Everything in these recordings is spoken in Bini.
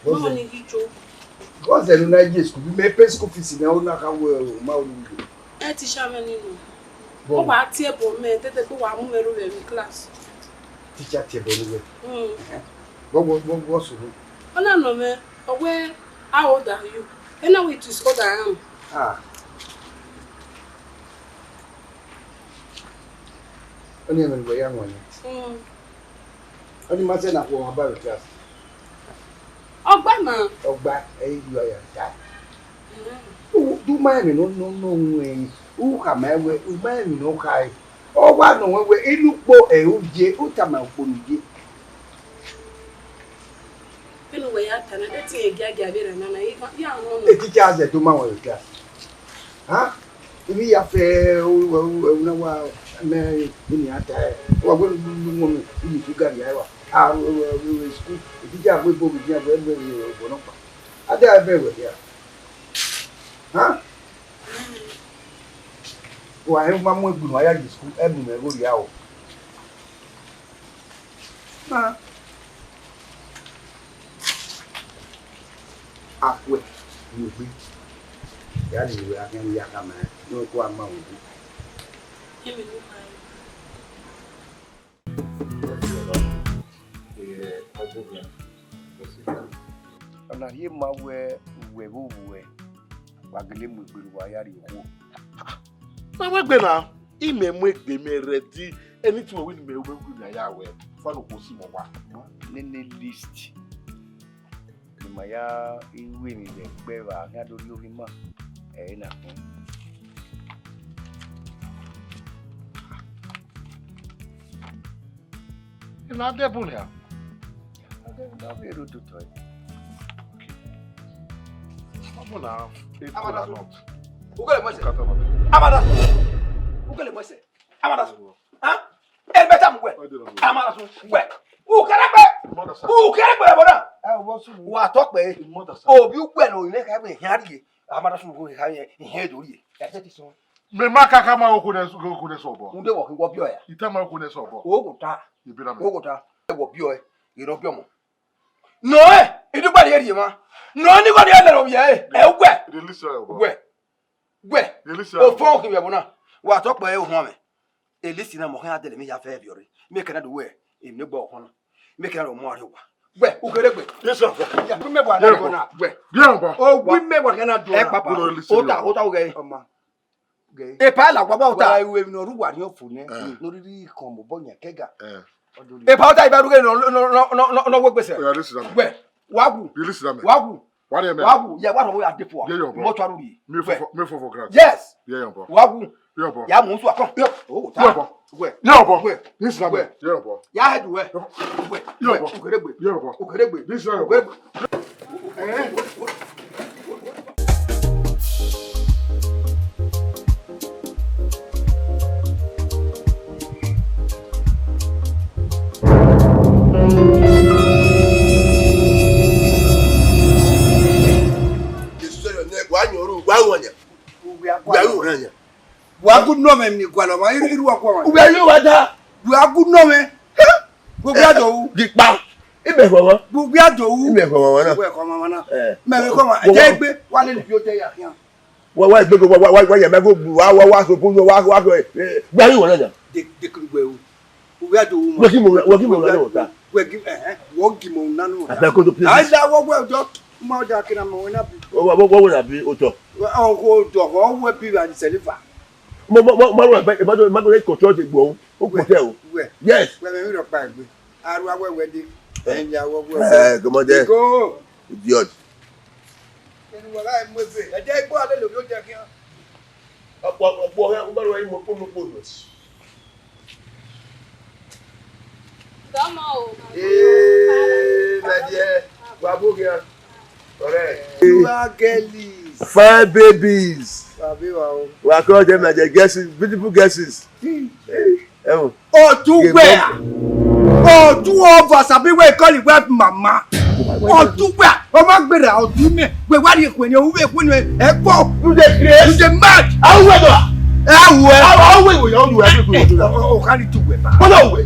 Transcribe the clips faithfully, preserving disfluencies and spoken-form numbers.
Mama ni ghi jo. What's the nuna ye school? Me pay school fees na, una ka wo ma wo ni. E teacher mẹ ni no. Ọ wa tie ẹbọ mẹ, tete gbe wa mu mẹ ro vbe class. Teacher tie ẹbọ ni wẹ. Mm. What, what, what, what's wrong? Ọ na nọ mẹ, ọ wẹ, "How old are you?" Ena wẹ, "It is old I am." Ah. Ọni ẹmwẹ ne uwẹ ya wan nẹ. Mm. Ọni ma sẹ na khuọmwa ba vbe class. Ọgba ma. Ọgba, ẹ i ru aya ta. Mm. U, du ma ẹmwẹ nọ, nọ, nọ, wẹ, u khama wẹ, u ma ẹmwẹ nọ kha ẹ. Ọ wa nọ wẹ, wẹ, inu kpo ẹ u ye, u tama ukpo ne u ye. Vbene uwẹ ya ta na, de te irẹn giagia vberra na na, I gha, ya rẹn ọnọ. E teacher zẹ do ma wọn vbe class. Ha? Ivbi ya fẹ, u, u, u, u na wa mẹ ini a ta ẹ. Wa gbe lu, lu, lu, lu, ini tu gari a wa. A, u, u, u, u, school. E teacher gbe bo gidi a gbe, gbe, gbe, gbe, nọ kpa. A de a bẹ wẹ dia. Ha? Wa he ma mu egbe nu a ya ye school, ẹ mu mẹ gho ria o. Ma. Akhuẹ, ne egbe. Ya ni wẹ a khian ya khama, ne ọ kua ma udu. Ọna rhie ma wẹ uwẹ vbe owẹ, wa gele mu egbe ne uwa ya rrie okhuo. Ma mu egbe na, imẹ mu egbe mẹ rẹdi, anything wẹ ne imẹ ru, mẹ ru ne a ya ruẹ, fa ne okhuo si mẹ owa. Nene list. Ne ima ya ru emwi vbe ẹgbẹ evba, a khian do rhie ovbi ima, ẹ i re na khin. Ena dẹ bun nia. A dẹ bun, a vbe rre ototọ ẹre. Ọ bun na, e kura nọ. Ukele mọ ẹsẹ. Amada. Ukele mọ ẹsẹ. Amada. Ha? Elbeta mu wẹ. Amada sun wẹ. Ukẹrẹgbe. Ukẹrẹgbe ẹbọ na. Ẹ, wọ sunu. Wa tọ kpẹ. Obi ugbẹ ne orinmwẹ kha vbe hian rrie. Amada sun wẹ kha vbe hian do rrie. Ẹsẹ ti sọn. Mẹ ma kaka ma okhuo nẹ, okhuo nẹ sẹ obọ. Unde wọ khin wọ biẹ ọe ya? I tama okhuo nẹ sẹ obọ. Oghota. Ibira mẹ. Oghota. Wọ biẹ ọe, ghe ne ọ biẹ ọmọ. Nọ ẹ, idugba rhie rhie mwa. Nọ ni gọ ni ẹ lẹrọ vbiẹ ẹ, ẹ wẹ. Release your boy. Wẹ. Wẹ. Release your boy. Ofọn khin vbe ẹvbo na. Wa tọ kpẹ ohuan mwẹ. Elisi na mọ khian dele mẹ ya fẹ viọ re. Mẹ kẹna do wẹ, emwi ne gbe ọkhọn na. Mẹ kẹna do mu arre owa. Wẹ, ukere gbe. Yes, sir. Ya, mẹ wa na do na. Wẹ. Biẹ ọba. O wi mẹ wa kẹna do na. Ẹ papa. Ota, ota wẹ. Ọma. Epa la wa wa ota. Wa iwe emwi ne ọ rre uwa ni ọfo nẹ, eh, ne ọ rhirhi khọn mobọ yan kẹga. Eh. Epa ota iba rughe nọ, nọ, nọ, nọ, nọ, nọ wẹ gbese. Oya, listen to me. Wẹ, wa gu. You listen to me. Wa gu. Wa rẹ mẹ. Wa gu. Ya wa rọ ya de fua. Yeah, your boy. Mo twa ru ri. Me for, for, me for, for grant. Yes. Yeah, your boy. Wa gu. Yeah, your boy. Ya mu su akọn. Yeah. Oh, ta. Yeah, boy. Wẹ. Yeah, your boy. Wẹ. Listen to me. Wẹ. Yeah, your boy. Ya head wẹ. Wẹ. Yeah, your boy. Ukeregbe. Yeah, your boy. Ukeregbe. Listen to your boy. Ukeregbe. Wa gu nọ mwẹ emwi ne I gualọ mwa, I ru, I ru wa gualọ mwa. Uwẹ yo wa da. Wa gu nọ mwẹ. Gu gbe a do ru. Ghi kpa. Imẹ khọ mwa. Gu gbe a do ru. Imẹ khọ mwa na. Uwẹ khọ mwa na. Eh. Mẹ vbe khọ mwa. Wo, wo. Ẹdẹ egbe, wa lele fi odẹ ya khian. Wa, wa egbe, wa, wa, wa, wa ya mẹ go, wa, wa, wa so kun, wa, wa, eh, gbe a ru wa na ya. De, de kuru gbe o. Uwẹ a do ru ma. Wẹ gi mẹ, wẹ gi mẹ na nọ ta. Wẹ gi, eh, eh, wọ gi mẹ na nọ ta. Abeg, go to please. Ai da wọ wẹ ọjọ, ma da kina mẹ wẹ na bi. Wọ, wọ, wọ, wọ na bi otọ. Wẹ, ọ, wọ otọ, wọ wẹ bi wa ni sẹlifa. Mo, mo, mo, mo, mo, mo, mo, mo control the gbọ. O kò tẹ o. Wẹ. Yes. Wẹ mẹ mi rọ pa egbe. Aru awẹ wẹ de. Eh. Ẹyin awọ wẹ. Eh, come on there. Go. Idiot. Ẹnu wẹ gha mu ebe. Ẹ jẹ igbó alẹ lórí ó jẹ kíá. Ọ̀pọ̀, ọ̀pọ̀ ọ̀rẹ́ ọ̀gbọ́n rẹ̀ mọ̀ pé mo pò lọ. Dọ́mọ o. Ee, my dear, wà á bó gíga. Ọ̀rẹ́. You are girlies. Fine babies. Wà á bí wa o. Wà á kọ́ jẹ́ my dear, guesses, beautiful guesses. Ẹ wò. Oduwẹ. Oduwẹ ọba sabi wẹ call wẹ mama. Oduwẹ. Ọmọ gbèrè ọdún mẹ. Wẹ wá rí èkó ni, òun wẹ èkó ni, ẹ fọ. You dey craze? You dey mad? Awo ẹ dọ. Ẹ awo ẹ. Awo ẹ wẹ yọ wẹ. O ka ni tu wẹ ba. Wọ́n náà wẹ̀.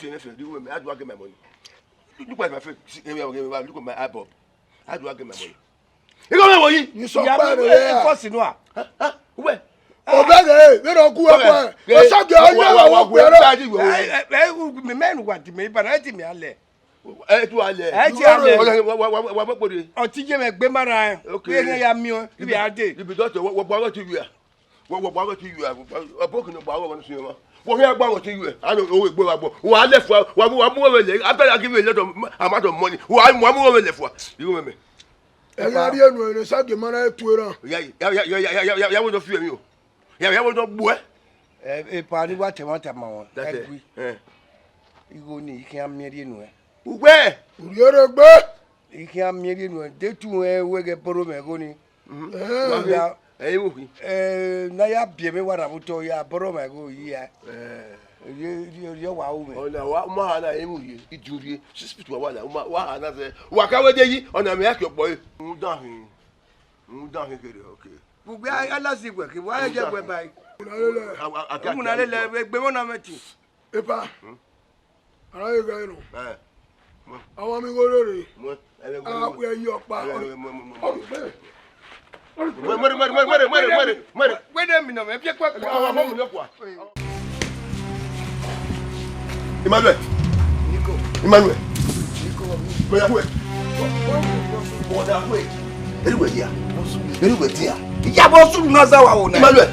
Efe, efe, do you know me? How do I get my money? Look at my face. See, eh, eh, eh, look at my eyeball. How do I get my money? You got my money? You saw. Ìyá mi, fọ́ọ̀sì nù à. Huh? Huh? Where? Obere, vbe rọ gu ẹkọ. Ọsọgẹ ọyọ wa wa wa wa wa. Ẹ, ẹ, ẹ, mẹ, mẹ nu wa di mẹ, iba na ti mẹ alẹ. Ẹ tu alẹ. Ẹ ti alẹ. Wa wa wa wa wa kpode. Ọtí ye mẹ gbe mara ẹ. Okay. Vbe ya miẹn, ibi a dee. Ibi dọtọ, wa wa wa ti wia. Wa wa wa ti wia. Ọbọ kìnnìkan wa wa ni sinmi. Wa wa gba wa ti wia. A no o gbe wa gbọ. Wa lẹ fua. Wa wa mu wa lẹ. After I give you a lot of amount of money. Wa wa mu wa lẹ fua. Iwu mẹ mẹ. Ẹ ya rhie enu ẹre, Ọsọgẹ ma na tu eran. Ya ya ya ya ya ya ya wo do fi emi o. Ya ya wo do gbuẹ. Ẹ, epa ni wa tẹmwata ma wọn. That's it. Ẹgui. Eh. Igho ni, I khian miẹn rhie nuẹn. Ugbẹ. Urhiẹrẹgbe. I khian miẹn rhie nuẹn, de tu ẹn wẹ ghẹ bọrọ mwẹ igho ni. Mhm. Eh. Wa gha, ẹ, ẹ, wo khin. Eh, na ya biẹ mwẹ wa na vbe otọ ya bọrọ mwẹ igho yi ya. Eh. Rhie, rhie, rhie wa ru mwẹ. Ọna wa, ma ha na emu rhie, idu rhie, six feet wa wa na, wa, wa ha na zẹ. Wa ka wẹ de yi, ọna mẹ ya ke ọkpọ re. Rhunmwuda hin, rhunmwuda hin kherhe, okay. Ugbẹ a, a last week wẹ ke, wa je wẹ bai. Una lele. A, a, a, a, una lele, egbe mwẹ na mwẹ ti. Epa. Hmm? Ara ye gha nọ. Eh. Mu. Awa mi gho rere. Mu. Ẹ vbe gho. A khuẹ yi ọkpa. Ẹ vbe, mu, mu, mu, mu. Mu, mu, mu. Wẹ de mi nọ mẹ, biẹ kpẹ kpẹ. Awa mu, mu, mu, mu. Emmanuel. Nico. Emmanuel. Nico. Mo ya khuẹ. Mo ya khuẹ. Eri wẹ dia. Eri wẹ dia. Iya bọ sunu na za wa wo na. Emmanuel.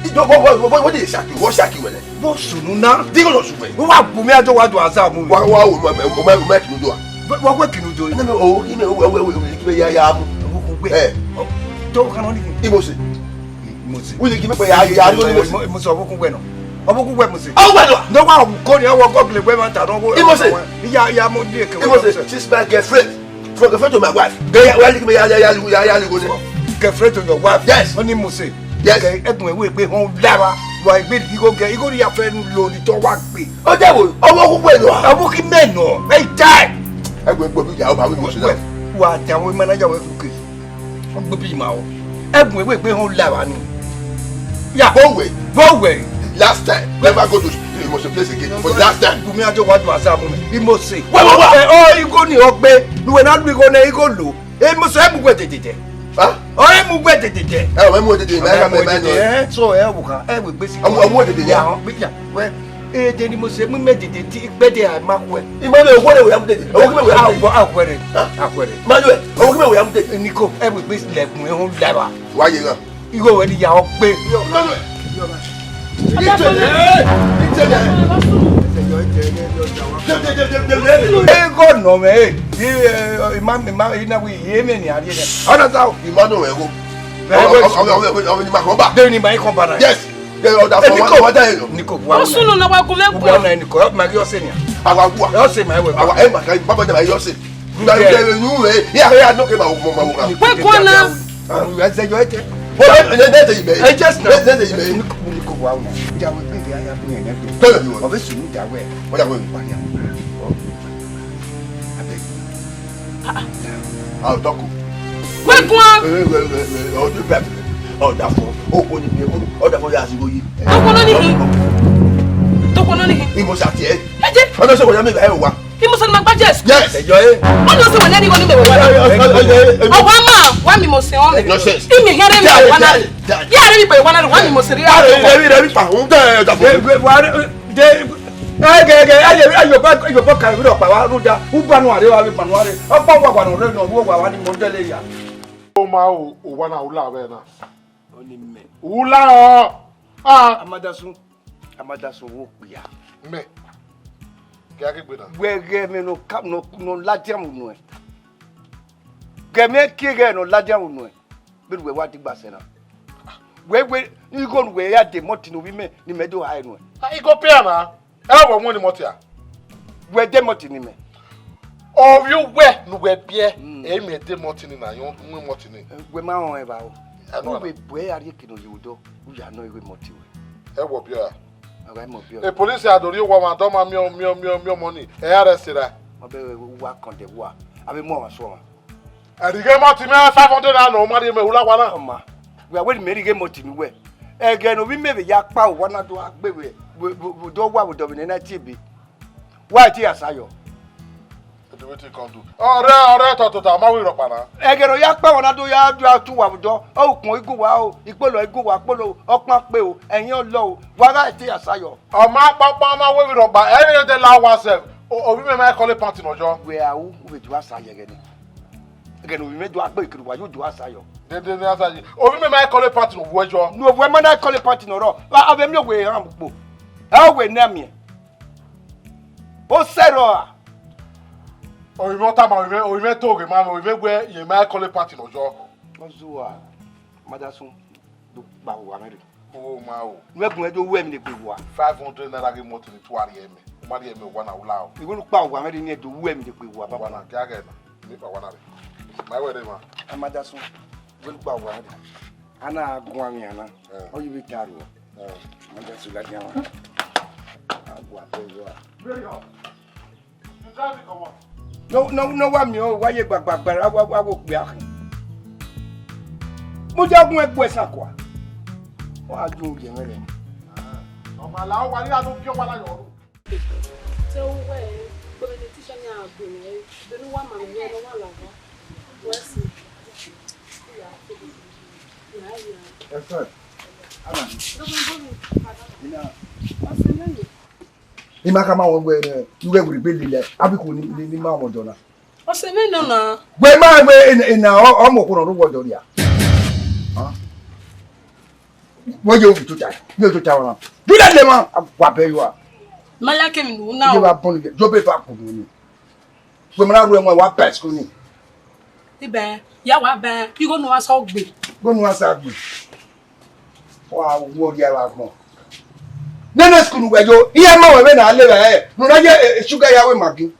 Ido, wọ, wọ, wọ, wọ, wọ de shaki, wọ shaki wẹlẹ. Bọ sunu na. Di ko lọ sunu. Wọ wa bu mi ajo wa do aza mu. Wa, wa, o ma, o ma, o ma kinu do a. Wọ, wọ kinu do. Ne mi, o, ki mi, o, o, o, o, ki mi ya, ya mu. Wo ko gbe. Eh. To kan ni. Imosi. Imosi. Wo ki mi pe ya, ya, ya, Imosi, ọvbokhan wẹ nọ. Ọvbokhan wẹ Imosi. Ọ wẹ nọ. Ne wa ko ni, ọ wọ gọgle wẹ ma ta nọ wo. Imosi. Ya, ya mu die ke. Imosi, she's my girlfriend. From girlfriend to my wife. They are, well, you may, yeah, yeah, yeah, yeah, yeah, yeah, yeah. Girlfriend to your wife. Yes. Oni Mose. Yes. Okay, ẹgbọn ẹwẹ egbe họn lava. Wa egbe di go ge, igo ri afẹ nu lo ni tọ wa gbe. Ó jẹ́ wo, ọmọ kúkú ẹ̀ lọ. Ọmọ kí mẹ́ nọ, ẹ jẹ́. Ẹgbẹ́ gbọ́ bí ìyàwó bá wí mọ̀ sí náà. Wa jẹ àwọn manager wẹ kúkè. Wọ́n gbé bí ìmọ̀ àwọn. Ẹgbọn ẹwẹ egbe họn lava ni. Ya. Go away. Go away. Last time, never go to, you must place again. For the last time. Bùnmi àjọ wa dùn àṣà mú mi. Bí mo ṣe. Wá, wá, wá. Ẹ, ọ, igo ni ọgbẹ́. Ìwé náà lu igo náà, igo lò. Ẹ, mo sọ, ẹ mú wẹ̀ tètè jẹ. Huh? Ọ, ẹ mú wẹ̀ tètè jẹ. Ẹ, ọ, ẹ mú wẹ̀ tètè, ẹ mú wẹ̀ tètè, ẹ, sọ, ẹ wò kàn, ẹ wò gbèsè. Ẹ mú, ẹ mú wẹ̀ tètè, ya. Àwọn gbèsè, wẹ, ẹ, jẹ ni mo ṣe, mú wẹ̀ tètè, tí, gbẹ́dẹ̀ àìmá kú ẹ. Ìmọ̀lẹ̀ òwúrẹ̀ wẹ̀, ẹ mú tètè. Ẹ wò kí mẹ́ wẹ̀, ẹ mú tètè. Àwọ̀, àwẹ̀rẹ̀, àwẹ̀rẹ̀. Emmanuel, ẹ wò kí mẹ́ wẹ̀, ẹ mú tètè. Nico, ẹ wò gbèsè lẹ̀kùn, ẹ hàn lára. Wáyé náà. Igho wẹ ni ya ọ gbe. Igho nọ mwẹ, e, i, e, ima, ima, ina wi, i emẹ ni a rhie nẹ. Ọna ta o. Ima nọ mwẹ igho. Ẹ, wẹ, ọmọ, ọmọ, ọmọ, ọmọ ni ma kọ ba. De ni ma kọ ba na. Yes. De ọda fọ wa, wa da yẹn nọ. Nico, wa. Osunnu na wa gun mẹ gun. Wa na Nico, ma ghi ọse nia. Awa gua. Ọse ma wẹ. Awa, ẹ ma ka, baba da ma yọ ọse. Gba, gba, gba, nu, eh, ya, ya, no, ke ma, ma, ma, ma. Wẹ guan na. Ẹ zẹ yọ ẹtẹ. Ẹ, ẹ, ẹ, ẹ, ẹ, ẹ, ẹ, ẹ, just now. Ẹ, ẹ, ẹ, ẹ. Ni ko, ni ko wa o na. Ja we pe ya, ya bu yẹn nẹ. Tell me what. Ọbẹ sunu ja we. What you going? Abeg. Ah, ah. I'll talk. Wẹ guan. Ẹ, ẹ, ẹ, ẹ, ọdún bẹ̀rẹ̀. Ọ̀dà fún. O kò ní bí ẹkún. Ọ̀dà fún yà á sí lóyè. Tó kọ́ náà nìyí. Tó kọ́ náà nìyí. Ìmọ̀ ṣàtì ẹ. Ẹ jẹ́. Ọ̀dà sọ̀rọ̀ yà mí báyìí wá. Imusa ni ma gba Jesu. Yes, ẹjọ ẹ. Wọ́n ní ọ̀sẹ̀ wẹ̀ lẹ́ni ìwọ ní mẹ̀wẹ̀ wá. Ọ̀wọ́ máa wá mi mọ̀ sí ọ́n. Nonsense. Ìmì hẹ́rẹ́ mi wá náà. Yà rẹ̀ mi pẹ̀lú wá náà, wá mi mọ̀ sí rí. Yà rẹ̀ mi rẹ̀ mi pa òun tẹ̀ ẹ̀ dàbọ̀. Ẹ gẹ̀gẹ̀ ẹ yẹ ẹ yọ bá ẹ yọ bá kàwé rẹ̀ pa wá ló dá. Ó bá nu àrẹ wá mi pànù àrẹ. Ọ̀pọ̀ wà wà nù rẹ̀ nù wọ́n wà wá ní mọ̀ọ́dẹ́lẹ̀ yà. Ó máa wò wá náà ó là bẹ́ẹ̀ náà. Ó ní mẹ́. Wula ọ. Ah. Amadasun. Amadasun wo kpia. Mẹ. Gẹ gẹ gbe na. Wẹ ghẹ mẹ nọ ka nọ nọ ladian unu ẹ. Gẹ mẹ kie ghẹ nọ ladian unu ẹ. Bẹnu wẹ wa digba sẹ na. Wẹ wẹ igho nu wẹ ya de mọti ne ovbi mẹ ne mẹ do ha ẹnu ẹ. Ah, igho pay am na. Ẹ wọ mu ni mọti a. Wẹ de mọti ni mẹ. Ovbi uwẹ ne uwẹ biẹ, mm, ẹ mẹ de mọti ni na, yọ mu mọti ni. Wẹ ma họn ẹvba o. Ẹ nọ. Wẹ bu ẹ ya rhie kene oye odọ, u ya nọ ighe mọti wẹ. Ẹ wọ biẹ a. Ọgha mọ biẹ. E police a do rhie owa ọmwa, dọ ma miọ miọ miọ miọ mọ ni, ẹ arrest ra. Ọ bẹ wa kọndẹ wa, a vbe mu ọmwa sẹ ọmwa. Ẹ rhie ighe mọti mẹ five hundred naira nọ, ọ ma rhie mẹ ula wa na. Ọma, wẹ wẹ ne mẹ rhie ighe mọti ni wẹ. Ẹghẹ ne ovbi mẹ vbe ya kpa owa na do gha gbe wẹ, vbe, vbe, vbe odọ wa vbe odọ vbe nẹ na tie ebe. Wa tie asayọ. Do wetin you come do. Ọrẹ, ọrẹ tọtọta, ọ ma wẹ rhọkpa na. Ẹghẹ ne ọ ya kpa wa na do ya do ya tu wa vbe odọ, ọ ukpọn igu wa o, ikpolo igu wa kpolo, ọkpan kpe o, ẹyin ọlọ o, wa gha te asayọ. Ọ ma kpakpa, ọ ma wẹ vbe rhọkpa, ẹ i re de la wa sef. O, ovbi mẹ ma kọle panti ne ọ yọ. Wẹ a ru, u vbe do asayọ ẹghẹ ni. Ẹghẹ ne ovbi mẹ do agbe ikiri wa, yo do asayọ. Dede ne asayọ. Ovbi mẹ ma kọle panti ne ọ yọ. Ne ovbi mẹ na kọle panti ne ọ rọ, a vbe miẹn owe ehan mu kpo. Ẹ owe ne a miẹn. Ọ sẹrọ a. Ovbi mẹ ọ tama, ovbi mẹ, ovbi mẹ to ghe ma, ovbi mẹ wẹ, ye ma kọle panti ne ọ yọ. Ọ zuwa, madasun, do kpa owa mwẹ rre. O ma o. Nuẹn gun ẹdẹ owẹ emwi ne egbe wa. Five hundred naira ghi mọtin ne tua rhie mẹ. U ma rhie mẹ owa na, u la o. Igho ne u kpa owa mwẹ rre, ne ẹdẹ owẹ emwi ne egbe wa, baba. Owa na, gia ghẹ na. Mi kpa owa na rre. Ma wẹ rre ma. Amadasun, igho ne u kpa owa mwẹ rre. A na guan mwẹ ana. Eh. Ọ ye vbe ta ruẹ. Eh. Amadasun, gha dia wa. A gua te yo a. No, no, no, wa miẹn o, wa ye gbagbagba, wa, wa, wa wo okpia khin. Mudia gun egbe ẹsan kua. Wa ju ye mwẹ rẹ. Ọ ma la, wa ni a do fi ọwa la yọ ru. Te u wẹ, gbẹmẹ ne teacher ni a gbe mwẹ, bene uwa ma mwẹ, ne uwa la wa. Wẹ si. Ẹ fẹ. Ana. Ina. Ọ sẹ nene. I ma khama ruẹn wẹẹ, ne I ghẹ werriegbe lele avbe ikhuo ni, ni, ni ma mwẹ odọ na. Ọ sẹ mwẹ nọ na. Wẹ ma wẹ ena, ena ọ, ọ mu okhuo ne ọ rre uwu odọ ria. Hẹn? Wẹ ye ovbi tota, ye tota ọmwa. Ju lele emwa, a wa bẹ ye ua. Ma ya kẹ emwi ne u na. Ye o. Wa bọ ni, ye obọ eva kunu ni. Wẹ ma na ru ẹmwẹ, wa bẹ school ni. Ibẹ, ya wa bẹ, igho ne u wa sẹ gbe. Igho ne u wa sẹ gbe. Wa wọ rhie vbe agbọn. Nene school wẹ yo, iran ma wẹ vbene a le vbe ẹre, ne u na ye, e, e, sugar ya wẹ Maggi.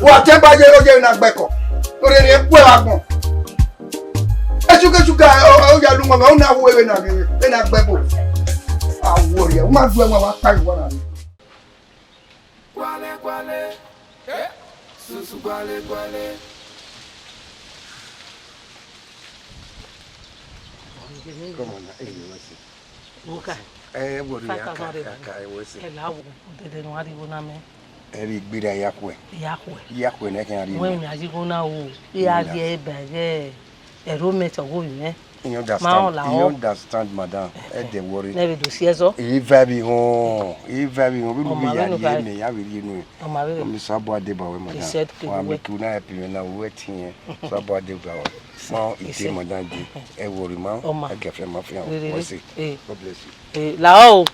Wa te ba ye, ọ ye na gbe ẹko. Orhiẹnrhiẹn gu ẹre vbe agbọn. E sugar, sugar, ọ, ọ ya lu mama, u na hu vbe na ghe, vbe na gbe ẹbo. A wọ rhie, u ma du ẹmwẹ, wa kpa yi wa na rre. Guale, guale, eh, susu guale, guale. Come on now, hey, what's it? What's it? Eh, what do you got? Ẹ la wo, dede ne wa rhie igho na mẹ. Ẹ vbe gberra ya khuẹ. Ya khuẹ. Ya khuẹ ne ẹ khian rhie. Wẹ mẹ. Wẹ ya igho na o, ya rhie ba ẹghẹ. Ẹro mẹ tọ wo mẹ. You understand? Ma ọ la ọ. You understand, madam? Ẹ dẹ worry. Ne vbe do si ẹzọ. E vibe họn, e vibe họn. Vbene u vbe ya rhie mẹ, ya vbe rhie nu. Ọ ma vbe. Mi sa bọ adeba wẹ, madam. Wa mi ku na help me na, wẹ tiẹn. Sa bọ adeba wẹ. Ma ite, madam, je. Ẹ worry ma. Ọ ma. Ẹ gẹfẹ ma fian. Wẹ si. God bless you. Eh, la o.